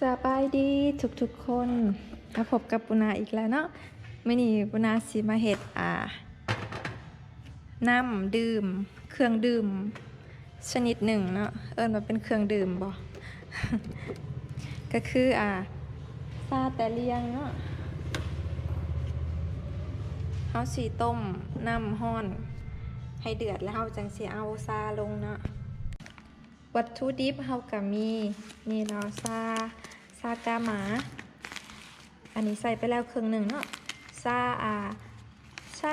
ສະບາຍດີທຸກໆຄົນ ມາພົບກັບປູນາອີກແລ້ວເນາະ. ມື້ນີ້ປູນາຊິມາເຮັດ ອ່າ ນ້ຳດື່ມ ເຄື່ອງດື່ມຊະນິດໜຶ່ງເນາະ, ເອີ້ນວ່າເປັນເຄື່ອງດື່ມບໍ? ກໍຄື ອ່າ ຊາແຕລຽງເນາະ. ເຮົາຊິຕົ້ມນ້ຳຮ້ອນໃຫ້ເດືອດ ແລ້ວເຮົາຈັ່ງຊິເອົາຊາລົງເນາະ. ວັດຖຸດິບເຮົາກໍມີນີ້ເນາະ, ຊາ ຊາກາໝາ ອັນນີ້ໃສ່ໄປແລ້ວເຄິ່ງໜຶ່ງເນາະ. ຊາ ອ່າ ໄຊ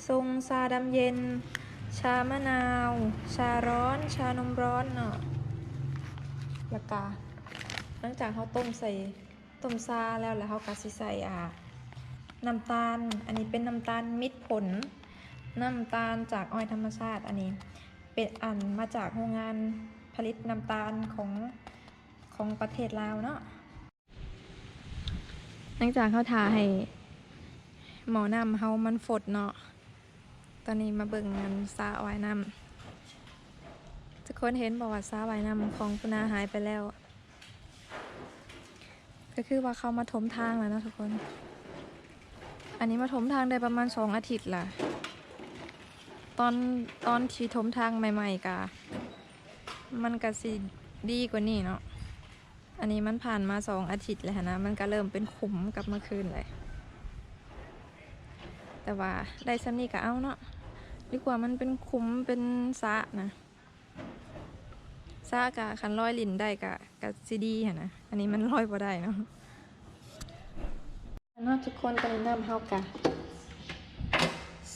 ຊົງ, ຊາດຳເຢັນ, ຊາມະນາວ, ຊາຮ້ອນ, ຊານົມຮ້ອນເນາະ. ແລ້ວກະຫຼັງຈາກເຮົາຕົ້ມໃສ່ ຕົ້ມຊາແລ້ວ ແລ້ວເຮົາກໍຊິໃສ່ ອ່າ ນ້ຳຕານ, ອັນນີ້ເປັນນ້ຳຕານມິດຜົນ, ນ້ຳຕານຈາກອ້ອຍທຳມະຊາດ, ອັນນີ້ເປັນອັນມາຈາກໂຮງງານຜະລິດນ້ຳຕານຂອງ ຂອງປະເທດລາວເນາະ. ຫຼັງຈາກເຮົາຖ້າໃຫ້ໝໍ້ນ້ຳເຮົາມັນຟົດເນາະ, ຕອນນີ້ມາເບິ່ງອັນສະວ່າຍນ້ຳ. ທຸກຄົນເຫັນບໍ່ວ່າສະວ່າຍນ້ຳຂອງປູນາຫາຍໄປແລ້ວ? ກໍຄືວ່າເຂົາມາຖົມທາງແລ້ວເນາະທຸກຄົນ. ອັນນີ້ມາຖົມທາງໄດ້ປະມານສອງອາທິດລະ. ຕອນ ຕອນທີ່ຖົມທາງໃໝ່ໆ ກະ ມັນກະຊິດີກວ່ານີ້ເນາະ. ອັນນີ້ມັນຜ່ານມາສອງອາທິດແລ້ວຫັ້ນນະ, ມັນກະເລີ່ມເປັນຂຸມກັບມາຄືນແລ້ວ. ແຕ່ວ່າໄດ້ສ່ຳນີ້ກະເອົາເນາະ, ດີກວ່າມັນເປັນຂຸມເປັນສະນະ. ສະກະຄັນລອຍຫຼິ້ນໄດ້ກະ ກະຊິດີຫັ້ນນະ, ອັນນີ້ມັນລອຍບໍ່ໄດ້ເນາະ. ເນາະທຸກຄົນ, ຕອນນີ້ນ້ຳເຮົາກະ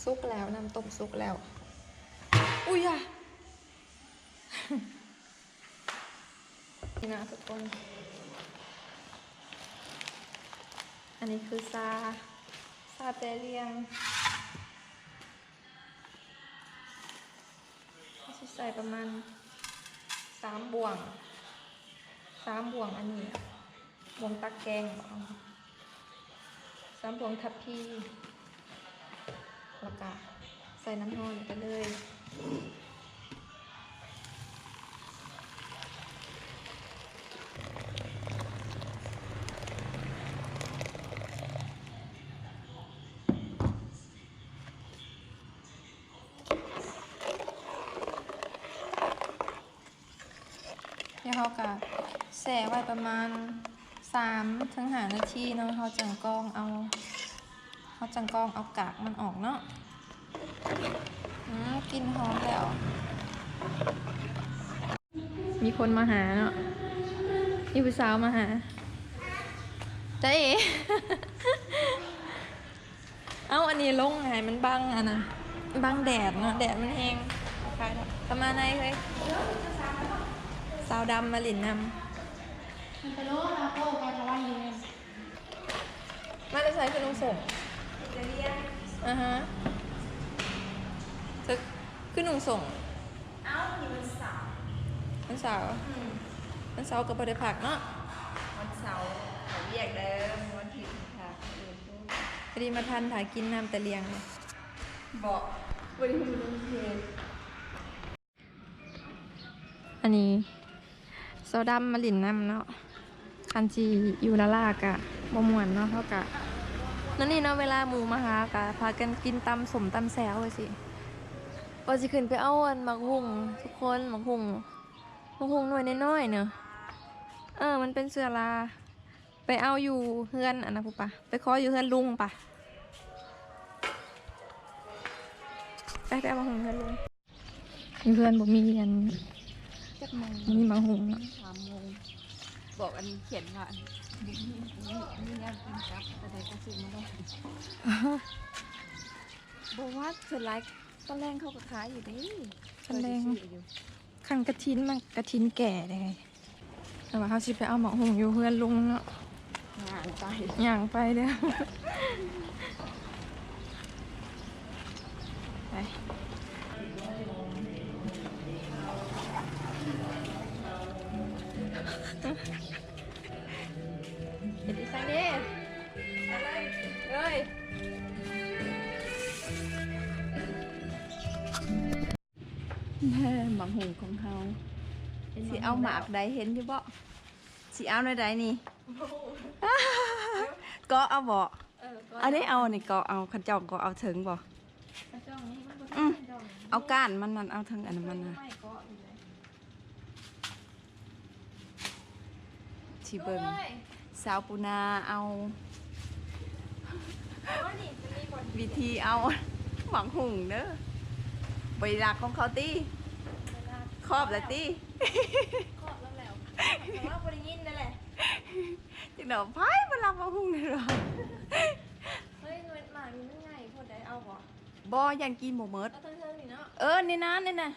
ສຸກແລ້ວ, ນ້ຳຕົ້ມສຸກແລ້ວ. ອຸ້ຍຢາ ນີ້ນະທຸກຄົນ, ອັນນີ້ຄືຊາ ຊາແຕລຽງ. ເຮົາຊິໃສ່ປະມານສາມບ່ວງ, ສາມບ່ວງອັນນີ້ ບ່ວງຕັກແກງ ສາມບ່ວງທັບພີ, ແລ້ວກະໃສ່ນ້ຳຮ້ອນໄປເລີຍ. ແລ້ວເຮົາກະແຊ່ໄວ້ປະມານສາມເຖິງຫ້ານາທີເນາະ, ເຮົາຈັ່ງກອງເອົາ ເຮົາຈັ່ງກອງເອົາກາກມັນອອກເນາະ. ອືມ ກິ່ນຫອມແລ້ວ. ມີຄົນມາຫາເນາະ, ມີຜູ້ສາວມາຫາ. ຈ້າເອ ເອົາອັນນີ້ລົງໃຫ້ມັນບັງອັນນັ້ນ ບັງແດດເນາະ, ແດດມັນແຮງ. ເຂົ້າມາໃນເຮີ້ຍ, ສາວດຳມາຫຼິ້ນນຳ. ມາແຕ່ໃສຄືນຸ່ງສົ້ງ? ອາຮະ ຄືນຸ່ງສົ້ງ. ເອົ້າ ມື້ນີ້ວັນເສົາ. ວັນເສົາ? ອືມ ວັນເສົາກໍບໍ່ໄດ້ພັກເນາະ. ວັນເສົາເຂົ້າວຽກເດີ, ວັນອາທິດພັກ. ພໍດີມາທັນຖ້າກິນນ້ຳແຕລຽງ. ບໍ່ ບໍ່ໄດ້ຮູ້ເລື່ອງເພດ. ອັນນີ້ສາວດຳມາຫຼິ້ນນຳເນາະ, ຄັນຊິຢູ່ລ້າໆກະບໍ່ມ່ວນເນາະ. ເຮົາກະ ນັ້ນນີ້ເນາະ, ເວລາໝູ່ມາຫາກະພາກັນກິນຕຳສົ້ມຕຳແຈ່ວຈັ່ງຊີ້. ວ່າຊິຂຶ້ນໄປເອົາອັນໝາກຫຸ່ງທຸກຄົນ, ໝາກຫຸ່ງ ໝາກຫຸ່ງໜ່ວຍນ້ອຍໆເນາະ. ເອີ ມັນເປັນເຊື້ອລາ. ໄປເອົາຢູ່ເຮືອນອັນນັ້ນພຸ້ນປະ, ໄປຂໍຢູ່ເຮືອນລຸງປະ. ໄປ ໄປເອົາໝາກຫຸ່ງເຮືອນລຸງ. ຢູ່ເຮືອນບໍ່ມີອັນ ຈັກໂມງ? ບໍ່ມີໝາກຫຸ່ງເນາະ. ສາມໂມງ. ບອກອັນຂຽນວ່າ ບໍ່ມີ ບໍ່ມີ ມີແນວກິນກັບ ຕອນໃດກໍຊື້ມາໂລດ. ບໍ່ວ່າ ສ່ວນຫຼາຍຕອນແລງເຂົາກໍຂາຍຢູ່ເດ້. ຕອນແລງ ຂ້ອຍໄດ້ຊື້ຢູ່. ຄັນກະຖິນ ມັນກະຖິນແກ່ເດ້. ແຕ່ວ່າເຮົາຊິໄປເອົາໝາກຫຸ່ງຢູ່ເຮືອນລຸງເນາະ. ຍ່າງໄປ ຍ່າງໄປເດີ້. ໄປ ເຮັດອີ່ສັງເດ້. ເອີຍ. ແມ່ ໝາກຫຸ່ງຂອງເຮົາ. ເຫັນບໍ່? ຊິເອົາໝາກໃດ ເຫັນຢູ່ບໍ່? ຊິເອົາແນວໃດນີ້? ເກາະເອົາບໍ່? ເອີ ເກາະ ອັນນີ້ເອົາ ອັນນີ້ເກາະເອົາ ຄັນຈ້ອງເກາະເອົາເຖິງບໍ່? ຄັນຈ້ອງນີ້ມັນບໍ່ ອືມ ເອົາກ້ານມັນນັ້ນ ເອົາເຖິງອັນນັ້ນມັນນະ ຊິເບິ່ງ ສາວປູນາເອົາ ວິທີເອົາໝາກຫຸ່ງເດີ ບໍ່ໄດ້ລັກຂອງເຂົາຕິ? ຄອບແລ້ວຕິ? ຄອບແລ້ວ ແລ້ວ ແຕ່ວ່າບໍ່ໄດ້ຍິນນັ້ນແຫຼະ ຈັກດອກ ໃຜມາລັກໝາກຫຸ່ງເດີ? ເຮີ້ຍ ໝາກນີ້ມັນໃຫຍ່ໂພດໃດ ເອົາບໍ່? ບໍ່ ຢ້ານກິນບໍ່ໝົດ ເອົາເທິງໆນີ້ເນາະ ເອີ ນີ້ນະ ນີ້ນະ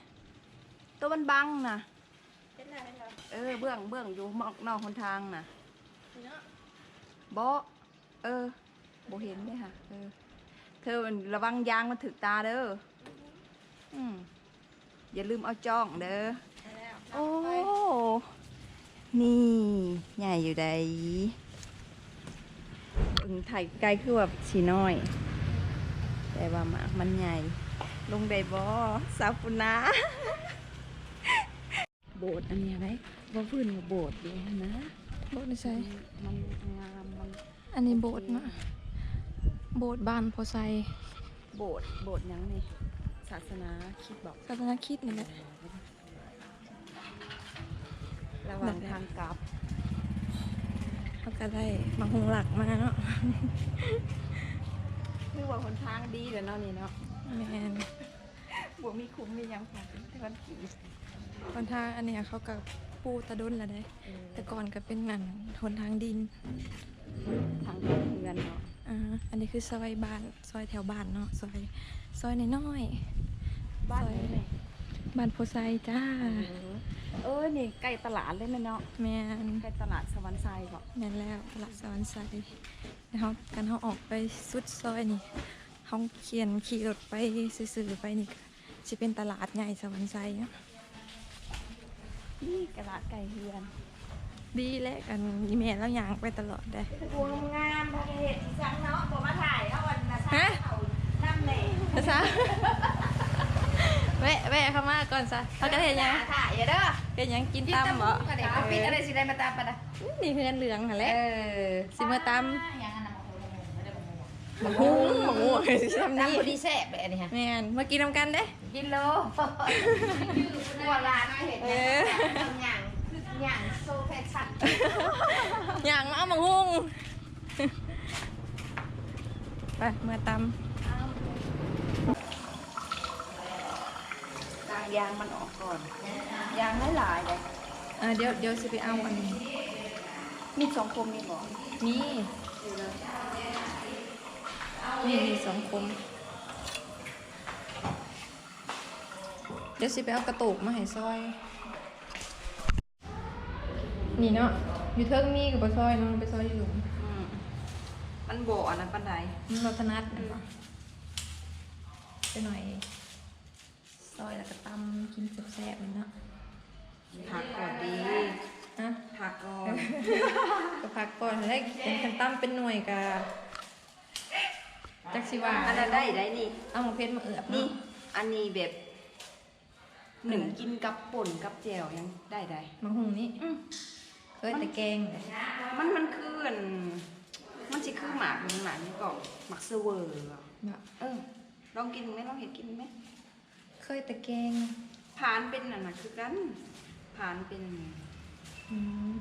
ໂຕມັນບັງນະ ເຫັນແລ້ວ ເຫັນແລ້ວ ເອີ ເບື້ອງ ເບື້ອງຢູ່ນອກຫົນທາງນະ ນີ້ເນາະ ບໍ່ ເອີ ບໍ່ເຫັນເດ້ຫະ ເອີ ເທີລະວັງຢາງມັນຖືກຕາເດີ ອືມ ຢ່າລືມເອົາຈ້ອງເດີ ໂອ້ ນີ້ໃຫຍ່ຢູ່ໃດ ເບິ່ງຖ່າຍໃກ້ຄືວ່າຊິນ້ອຍ ແຕ່ວ່າໝາກມັນໃຫຍ່ ລົງໄດ້ບໍ່ ສາວປູນາ? ໂບດອັນນີ້ໄດ໋ ບໍ່ຟື້ນວ່າໂບດຢູ່ຫັ້ນນະ ໂບດໃສ? ມັນງາມ ມັນ ອັນນີ້ໂບດເນາະ ໂບດບ້ານໂພໄຊ ໂບດ ໂບດຫຍັງນີ້? ສາສະໜາຄຣິດບໍ? ສາສະໜາຄຣິດນີ້ແຫຼະ ລະຫວ່າງທາງກັບ ເຮົາກະໄດ້ໝາກຫຸ່ງຫຼັກມາເນາະ ຄືວ່າຫົນທາງດີແລ້ວເນາະນີ້ເນາະ ແມ່ນ ບໍ່ມີຂຸມມີຫຍັງ ຂອງກິນແຕ່ວັນກີ ຫົນທາງອັນນີ້ເຂົາກະປູຕາດົນລະເດ້ ເອີ ແຕ່ກ່ອນກະເປັນອັນຫົນທາງດິນ ທາງເຮືອນເນາະ ອ່າ ອັນນີ້ຄືຊອຍບ້ານ ຊອຍແຖວບ້ານເນາະ ຊອຍ ຊອຍນ້ອຍໆ ບ້ານໃດນີ້? ບ້ານໂພໄຊຈ້າ ເອີ ເອີ ນີ້ໃກ້ຕະຫຼາດເລີຍແມ່ນເນາະ ແມ່ນ ໃກ້ຕະຫຼາດສະຫວັນໄຊບໍ? ແມ່ນແລ້ວ ຕະຫຼາດສະຫວັນໄຊ ເຮົາ ຄັນເຮົາອອກໄປສຸດຊອຍນີ້ ເຮົາຂຽນຂີ່ລົດໄປຊື່ໆໄປນີ້ກະຊິເປັນຕະຫຼາດໃຫຍ່ສະຫວັນໄຊເນາະ ນີ້ຕະຫຼາດໃກ້ເຮືອນ ດີແຫຼະ ອັນອີ່ແມ່ລາວຍ່າງໄປຕະຫຼອດເດ້ ຜູ້ງາມໆ ບໍ່ໄດ້ເຮັດອີ່ສັງເນາະ ບໍ່ມາຖ່າຍເອົາອັນນາຊາ ຮະ? ເອົານຳແດ່ ນາຊາ ແວະ ແວະເຂົ້າມາກ່ອນຊະ ພາກັນເຮັດຫຍັງ? ຖ່າຍເດີ ເຮັດຫຍັງ? ກິນຕຳບໍ? ເອົາ ປິດອັນໃດຊິໄດ້ມາຕຳປະດາ ນີ້ເຮືອນເຫຼືອງຫັ້ນແຫຼະ ເອີ ຊິມາຕຳ ຫຍັງອັນນັ້ນ ໝາກຫຸ່ງ ໝາກຫຸ່ງ ຕຳພໍດີແຊບເດ້ອັນນີ້ຫະ ແມ່ນ ມາກິນນຳກັນເດ້ ກິນໂລ ຫົວຫຼານເຮັດຫຍັງ ເອີ ຫຍັງ ຫຍັງໂຊແຟຊັນ ຫຍັງມາເອົາໝາກຫຸ່ງ ໄປ ເມືອຕຳ ລ້າງຢາງມັນອອກກ່ອນ ຢາງຫຼາຍໆເດ້ ອ່າ ດຽວ ດຽວຊິໄປເອົາອັນ ມີດສອງຄົມມີບໍ່? ມີ ມີ ມີດສອງຄົມ ດຽວຊິໄປເອົາກະໂຕກມາໃຫ້ຊອຍ ນີ້ເນາະ ຢູ່ເທິງມີກະບໍ່ຊອຍເນາະ ໄປຊອຍຢູ່ລຸ່ມ ອືມ ມັນບໍ່ອັນນັ້ນປານໃດ ມັນບໍ່ຖະໜັດ ອືມ ໄປໜ້ອຍ ຊອຍແລ້ວກະຕຳກິນແຊບໆເລີຍເນາະ ພັກກ່ອນເດ້ ຮະ ພັກກ່ອນ ກະພັກກ່ອນແຫຼະ ຄັນຕຳເປັນໜ່ວຍກະ ຈັກຊິວ່າ ອັນນັ້ນໄດ້ ໄດ້ນີ້ ເອົາໝາກເຜັດມາເອືອບ ນີ້ ເນາະ ອັນນີ້ແບບ ໜຶ້ງກິນກັບປົ່ນກັບແຈ່ວຫຍັງໄດ້ໃດ໋ ໝາກຫຸ່ງນີ້ ອືມ ເຄີຍແຕ່ແກງ ມັນ ມັນຄືອັນ ມັນຊິຄືໝາກຫຍັງ ໝາກຫຍັງເກາະ ໝາກເຊີເວີ ເນາະ ເອີ ລອງກິນເບິ່ງແມ ລອງເຮັດກິນເບິ່ງແມ ເຄີຍແຕ່ແກງ ຜານເປັນອັນນັ້ນຄືກັນ ຜານເປັນ ອືມ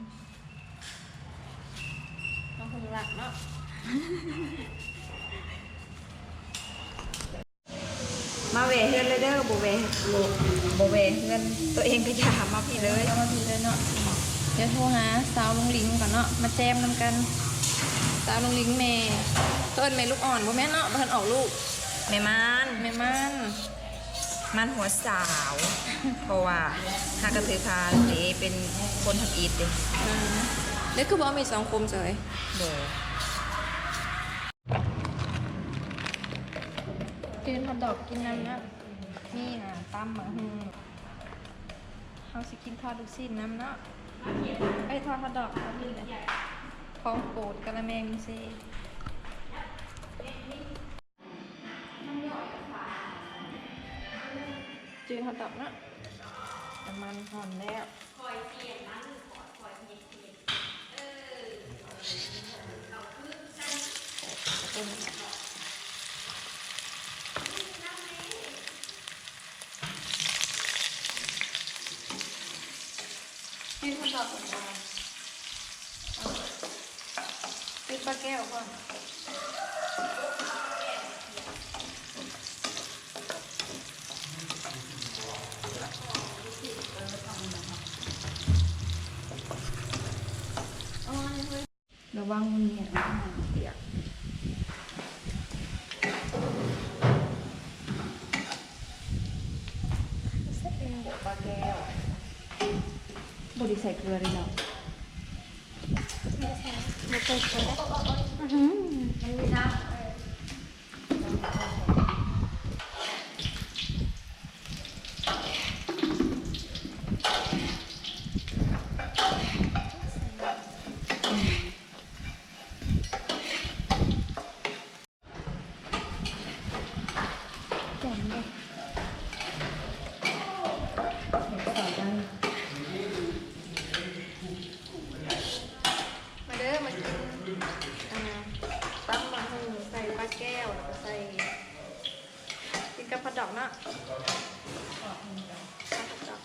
ໝາກຫຸ່ງຫຼັກເນາະ ມາແວ່ເຮືອນເລີຍເດີ ບໍ່ແວ່ ບໍ່ ບໍ່ແວ່ເຮືອນໂຕເອງກະຢ່າ ມາພີ້ເລີຍ ເອົາມາພີ້ເລີຍເນາະ ດຽວໂທຫາສາວລຸງລິງກ່ອນເນາະ ມາແຈມນຳກັນ ສາວລຸງລິງແມ່ ເອີ້ນແມ່ລູກອ່ອນ ບໍ່ແມ່ນເນາະ ບໍ່ທັນອອກລູກ ແມ່ມ່ານ ແມ່ມ່ານ ມ່ານຫົວສາວ ເພາະວ່າຫາກະຖືພາເດ ເປັນຄົນທຳອິດເດ ເອີ ແລ້ວຄືບໍ່ເອົາມີດສອງຄົມເສີຍ ບໍ່ ຈືນຮອດດອກກິນນຳນະ ມີ ອ່າ ຕຳໝາກຫຸ່ງ ເຮົາຊິກິນທອດລູກຊີ້ນນຳເນາະ ເອີຍ ທອດຮອດດອກ ທອດນີ້ແຫຼະ ຂອງໂປດກະລະແມງເຊ ຈືນຮອດດອກເນາະ ນ້ຳມັນຮ້ອນແລ້ວ. ປາແກ້ວກ່ອນ ລະວັງມັນມີອັນນັ້ນປຽກ ປາແກ້ວ ບໍ່ໄດ້ໃສ່ເກືອເລີຍເນາະ. ບໍ່ໃສ່ເກືອ ອື ມັນມີນ້ຳ ເອີ ແຈ່ມເດ້ ເຫັນສອຍໄດ້. ມາເດີ ມາກິນ ອ່າ ຕຳບັກຫຸ່ງໃສ່ປາແກ້ວ ແລ້ວກໍໃສ່ ກິນກັບຜັດດອກເນາະ ຜັດດອກ.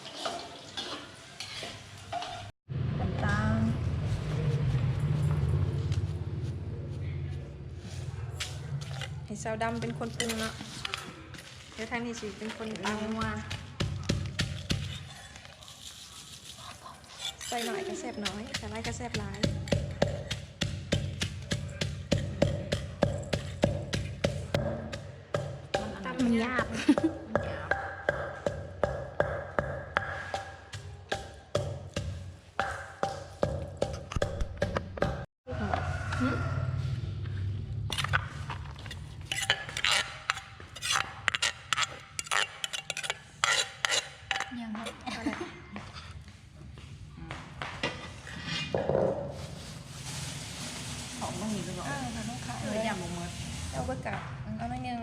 ນ້ຳຕານ ໃຫ້ສາວດຳເປັນຄົນປຸງເນາະ ແລ້ວທາງນີ້ຊິເປັນຄົນຕຳນົວ ໃສ່ໜ້ອຍກໍແຊບໜ້ອຍ ໃສ່ຫຼາຍກໍແຊບຫຼາຍ. ຕຳມັນຫຍາບ ຫຶ ຍັງ ຂອງບໍ່ມີ ເອີ ຂອງຂາຍ ເອີ ຢ່າບໍ່ໝົດ ເອົາເບິດກະ ເອົາໜ້ອຍໜຶ່ງ.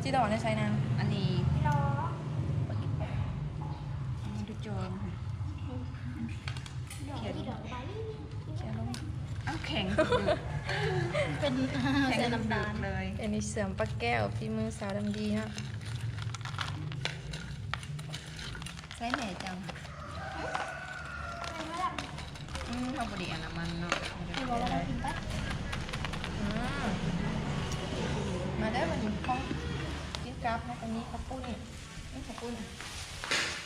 ຈີ່ດອກໃນໃສນາງ ອັນນີ້ ເອົາມາດູຈອງ ຂຽນ ຂຽນລົງ ອ້າວ ແຂງ ເປັນ ແຂງ ໃສ່ນ້ຳຕານ ເລີຍ. ອັນນີ້ເຊື່ອມປາແກ້ວ ຝີມືສາວດຳດີເນາະ. ໃສ່ແມ່ເຈົ້າ ອືມ ເຮົາບໍ່ໄດ້ອັນນ້ຳມັນເນາະ ກິນໄປ ອືມ ມາເດີ ບັດນີ້ຂອງກິນກັບ ແລ້ວກໍມີເຂົ້າປຸ້ນ ນີ້ເຂົ້າປຸ້ນ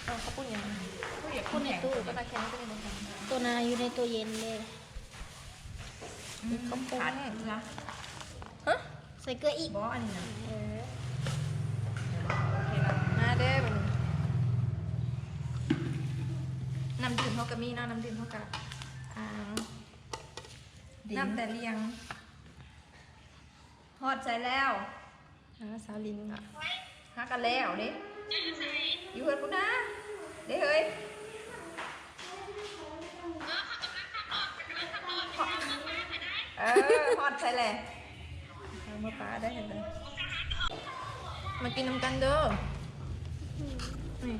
ເອົາເຂົ້າປຸ້ນຫຍັງ ເຂົ້າປຸ້ນໃນຕູ້ ກໍຕາແຂງຕົວນີ້ບໍ່ທັນ ຕົວນາຢູ່ໃນຕູ້ເຢັນເດ້ ອືມ ມີເຂົ້າປຸ້ນ ຂາດເກືອ ຮະ? ໃສ່ເກືອອີກ ບໍ່ ອັນນີ້ນະ ເອີ ໂອເຄລະ ມາເດີບັດນີ້ ນ້ຳດື່ມເຮົາກໍມີເນາະ ນ້ຳດື່ມເຮົາກໍ ອ່າ ນ້ຳແຕ່ລຽງ ຮອດໃສແລ້ວ? ອ່າ ສາວລິງລະ ຫາກັນແລ້ວເດ້ ຢູ່ເຮືອນພຸ້ນນາ ເດ້ເຮີຍ. ເອີ ຮອດໃສແຫຼະ ເອົາມາປະໄດ້ຫັ້ນເດີ ມາກິນນຳກັນເດີ ນີ້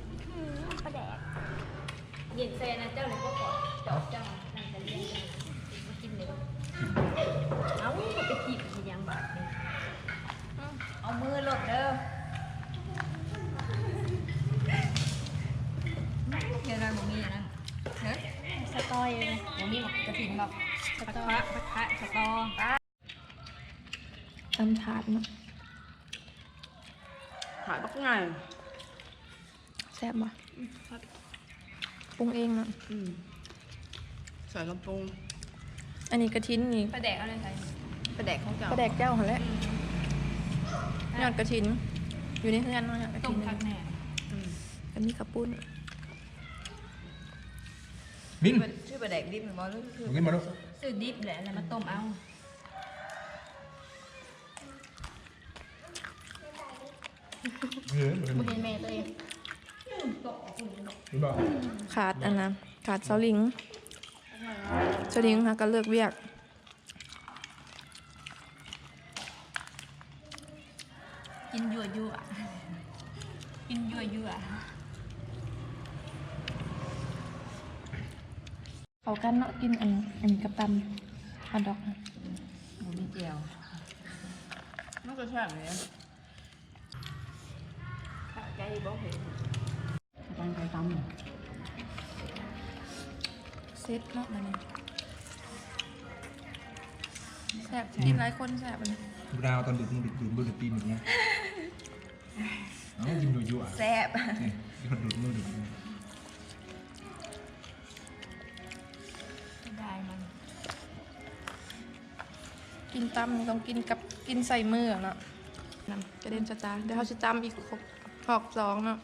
ປາແດກ ເຢັນແຊນະເຈົ້ານີ້ ກໍຂໍຈອບເຈົ້າ ນັ່ງແຕ່ລຽງ ກິນເລີຍ ເອົ້າ ໄປຖີບເຮັດຫຍັງບາດນີ້ ເອົາມືໂລດເດີ ເຮັດໄດ້ບໍ່ມີອັນນັ້ນ ເຮີ້ຍ ສະຕໍ ບໍ່ມີໝາກກະຖິນບໍ່ ສະຕໍ ຜັກຄະ ຜັກຄະ ສະຕໍ ຕຳຖາດເນາະ ຖາດບັກໃຫຍ່ ແຊບບໍ່? ອືມ ປຸງເອງເນາະ ອືມ ໃສ່ກະປຸງ ອັນນີ້ກະຖິນນີ້ ປາແດກເອົາແນວໃດ? ປາແດກຂອງເຈົ້າ ປາແດກເຈົ້າຫັ້ນແຫຼະ ອືມ ຍອດກະຖິນ ຢູ່ໃນເຮືອນເນາະ ຍອດກະຖິນ ຕົ້ມຄັກແນ່ ອືມ ກໍມີເຂົ້າປຸ້ນ ວິນ ຊື້ປາແດກດິບແມ່ນບໍ່ ຫຼື ຊື້ ກິນມາດູ ຊື້ດິບແຫຼະ ແລ້ວມາຕົ້ມເອົາ ເອີ ບໍ່ເຫັນແມ່ຕົວເອງ ເຫັນບໍ່ ຂາດອັນນະ ຂາດສາວລິງ ສາວລິງຫາກໍເລີກວຽກ ກິນຍົວໆ ກິນຍົວໆ ເຂົ້າກັນເນາະ ກິນອັນ ອັນນີ້ກັບຕຳຮອດດອກ ບໍ່ມີແຈ່ວ ມັນກໍແຊບເດ້ ຂາດໃຈບໍ່ເຫັນ ແກງໄຂ່ຕຳ ເສັດເນາະ ບາດນີ້ ແຊບ ຫຼາຍຄົນແຊບອັນນີ້ ບໍ່ໄດ້ເອົາຕອນດູດມືດູດ ດູດມືດູດຕີນແບບນີ້ ເອົາກິນຢູ່ໆ ແຊບ ນີ້ ກິນດູດມືດູດ ໄດ້ມັນ ກິນຕຳຕ້ອງກິນກັບ ກິນໃສ່ມືເນາະ ນັ້ນກະເດັນຊະຕາ ດຽວເຮົາຊິຕຳອີກຮອບສອງເນາະ.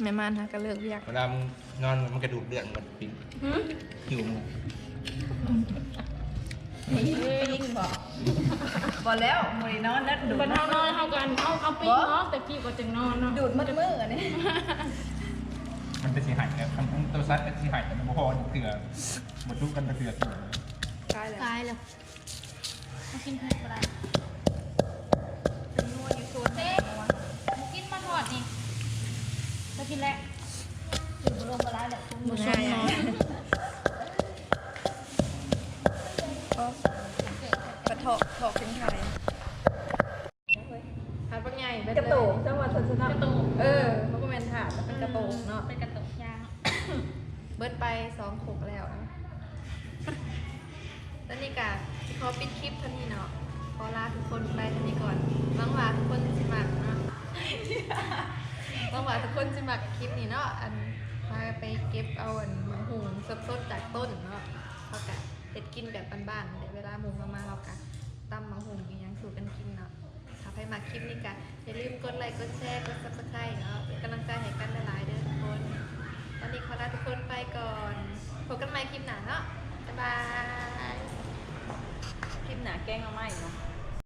ແມ່ມານຫາກະເລີກວຽກ ເວລາມຶງນອນມັນກະດູດເລື່ອງໝົດປິງ ຫືມ ຫິວ ໄປຍິງບໍ? ບໍ່ແລ້ວ ບໍ່ໄດ້ນອນແລ້ວ ດູດ ບັດເຮົານອນເຮົາກະເອົາ ເອົາປີກອອກ ແຕ່ກີ້ກວ່າຈັ່ງນອນເນາະ ດູດໝົດມື້ອັນນີ້ ມັນເປັນຊິໃຫ້ແລ້ວ ຄັນໂຕສັດເປັນຊິໃຫ້ ມັນບໍ່ພໍເທື່ອ ບໍ່ຈຸກັນເທື່ອ ຕາຍແລ້ວ ຕາຍແລ້ວ. ມາກິນເຜັດບໍ່ໄດ້ ເປັນນົວຢູ່ໂຊນເດ້ ບໍ່ກິນມາທອດນີ້ ບໍ່ກິນແລ້ວ ກິນບໍ່ລົງບໍ່ຫຼາຍແລ້ວ ບໍ່ຊົນເນາະ ກະເທາະ ເທາະເປັນໄຂ່ ຖາດບັກໃຫຍ່ເບິດເລີຍ ກະໂຕກ ຈັກວ່າຊັ້ນເນາະ ກະໂຕກ ເອີ ມັນບໍ່ແມ່ນຖາດ ມັນເປັນກະໂຕກເນາະ ເປັນກະໂຕກຍາວ ເບິດໄປສອງຄົກແລ້ວ. ຕອນນີ້ກະຊິຂໍປິດຄລິບເທົ່ານີ້ເນາະ ຂໍລາທຸກຄົນໄປເທົ່ານີ້ກ່ອນ ຫວັງວ່າທຸກຄົນຊິມັກເນາະ ຫວັງວ່າທຸກຄົນຊິມັກຄລິບນີ້ເນາະ ອັນ ພາໄປເກັບເອົາອັນໝາກຫຸ່ງສົດໆຈາກຕົ້ນເນາະ ເຮົາກະເຮັດກິນແບບບ້ານໆ ເວລາໝູ່ເຮົາມາ ເຮົາກະຕຳໝາກຫຸ່ງອີ່ຫຍັງສູ່ກັນກິນເນາະ. ຖ້າໃຜມັກຄລິບນີ້ກະຢ່າລືມກົດໄລ ກົດແຊ ກົດ Subscribe ເນາະ ເປັນກຳລັງໃຈໃຫ້ກັນຫຼາຍໆເດີທຸກຄົນ. ຕອນນີ້ຂໍລາທຸກຄົນໄປກ່ອນ ພົບກັນໃໝ່ຄລິບໜ້າເນາະ ບາຍບາຍ. ຄລິບໜ້າແກງໜໍ່ໄມ້ເນາະ.